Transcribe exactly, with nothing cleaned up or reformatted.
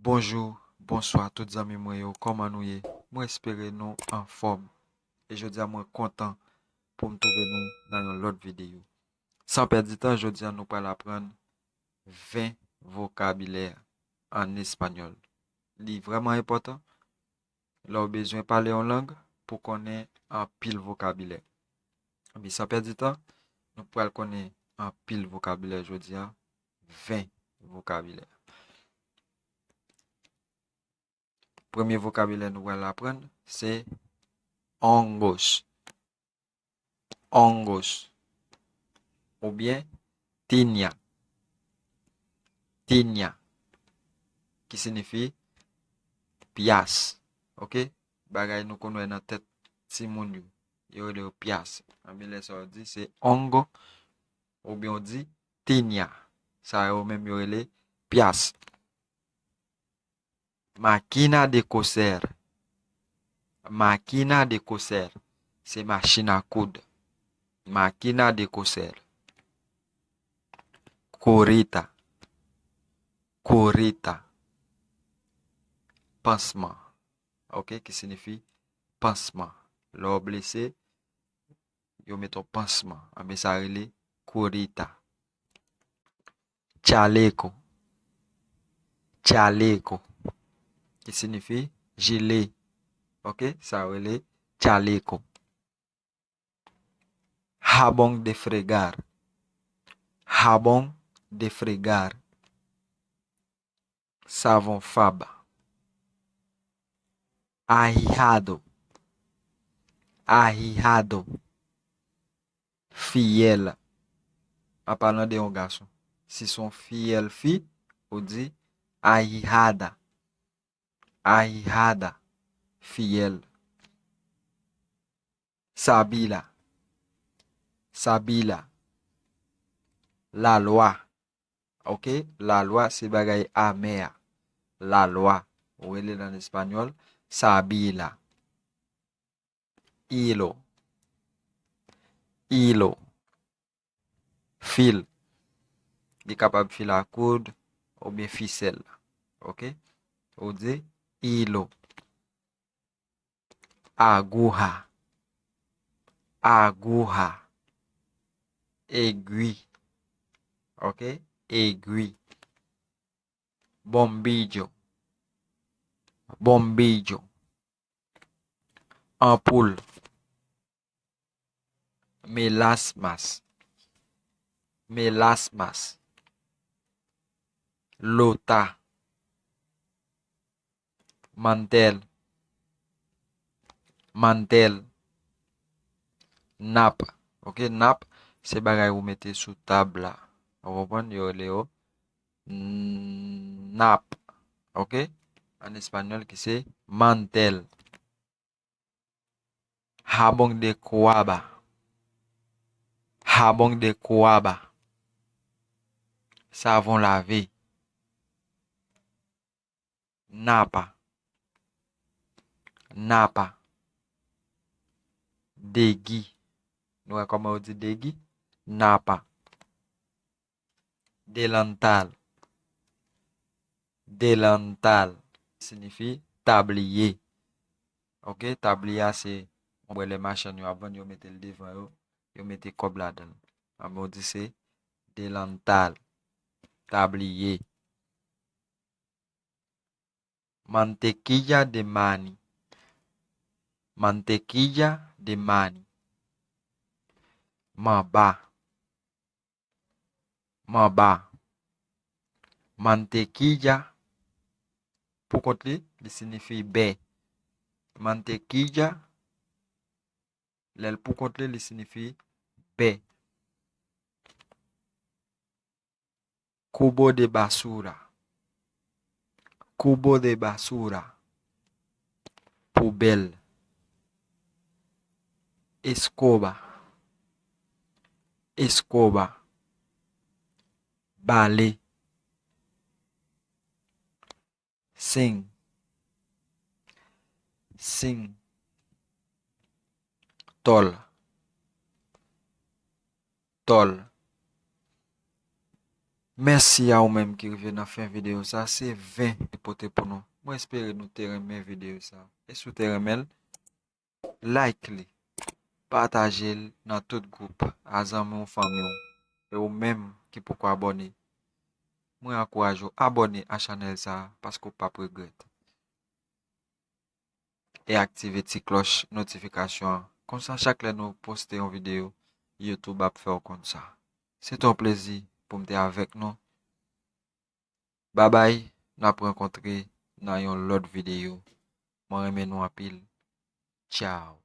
Bonjou, bonswa tout zanmi mwen yo, kòman nou ye? Mwen espere nou anfòm. E jodi a mwen kontan pou m twouve nou nan yon lòt videyo. San pèdi tan, jodi a nou pral aprann ven vokabilè an espanyòl. Li vrèman enpòtan lè w bezwen pale yon lang pou konnen anpil vokabilè. Ebyen, san pèdi tan, nou pral konnen anpil vokabilè jodi a, ven vokabilè. Premye vokabilè nou pral aprann, se hongos. Hongos. Oubyen tinya. Tinya. Ki siyifi pyas. Oke? Bagay nou konn wè nan tèt timoun yo. Yo rele yo pyas. Ebyen lè sa yo di se hongo, oubyen yo di tinya. Sa yo menm yo rele pyas. Makina de koser. Makina de koser. Se machin a koud. Makina de koser. Kurita. Kurita. Pansman. Oke, ki siyifi pansman. Lè w blese, yo mete w pansman. Ebyen sa rele kurita. Chaleco. Chaleco. Ki siyifi jile. Oke, sa rele chaleco. Jabón de fregar. Jabón de fregar. Savon fab. Ahijado. Ahijado. Fiyèl. An palan de yon gason. Si se yon fiyèl fi, ou di ahijada. Ahijada. Fiyèl. Sabila. Sabila. Lalwa. Oke? Lalwa se bagay amè a. Lalwa. Ou rele l an espanyòl, sabila. Hilo. Hilo. Fil. Li kapab fil a koud oubyen fisèl. Oke? Ou di hilo. Aguja. Aguja. Egwi. Oke? Egwi. Bombillo. Bombillo. Anpoul. Melasmas. Melasmas. Lota. Mantèl. Mantèl. Nap. Oke, nap, se bagay ou mete sou tab la. Ou konprann? Yo rele yo n-, nap. Oke? An espanyòl ki se mantèl. Jabón de cuaba. Jabón de cuaba. Savon lave. Napa. Napa. Degi. Nou wè kòman yo di degi? Napa. Delantal. Delantal. Siyifi tabliye. Oke, tabliye a se yon bwè lè machann yo ap vann, yo mete l devan yo, yo mete kòb ladan l. An bon di se delantal. Tabliye. Mantequilla de maní. Mantequilla de maní. Manba. Manba. Mantequilla. Pou kont li, li siyifi bè. Mantequilla. Lè l pou kont li, li siyifi bè. Cubo de basura. Cubo de basura. Poubèl. Escoba. Escoba. Bale. Zinc. Zinc. Tòl. Tòl. Mèsi a ou menm ki rive nan fen videyo sa. Se ven li pote pou nou. Mwen espere nou te renmen videyo sa. E si w te renmen l, like li, pataje l nan tout gwoup a zanmi w, fanmi w. E ou menm ki poko abòne, mwen ankouraje w abòne a chanèl sa paske w p ap regrèt. E aktive ti klòch notifikasyon an. Konsa, chak lè nou poste yon videyo, YouTube ap fè w konn sa. Se te yon plezi pou m te avèk nou. Babay, n ap rankontre nan yon lòt videyo. Mwen renmen nou anpil. Tchao.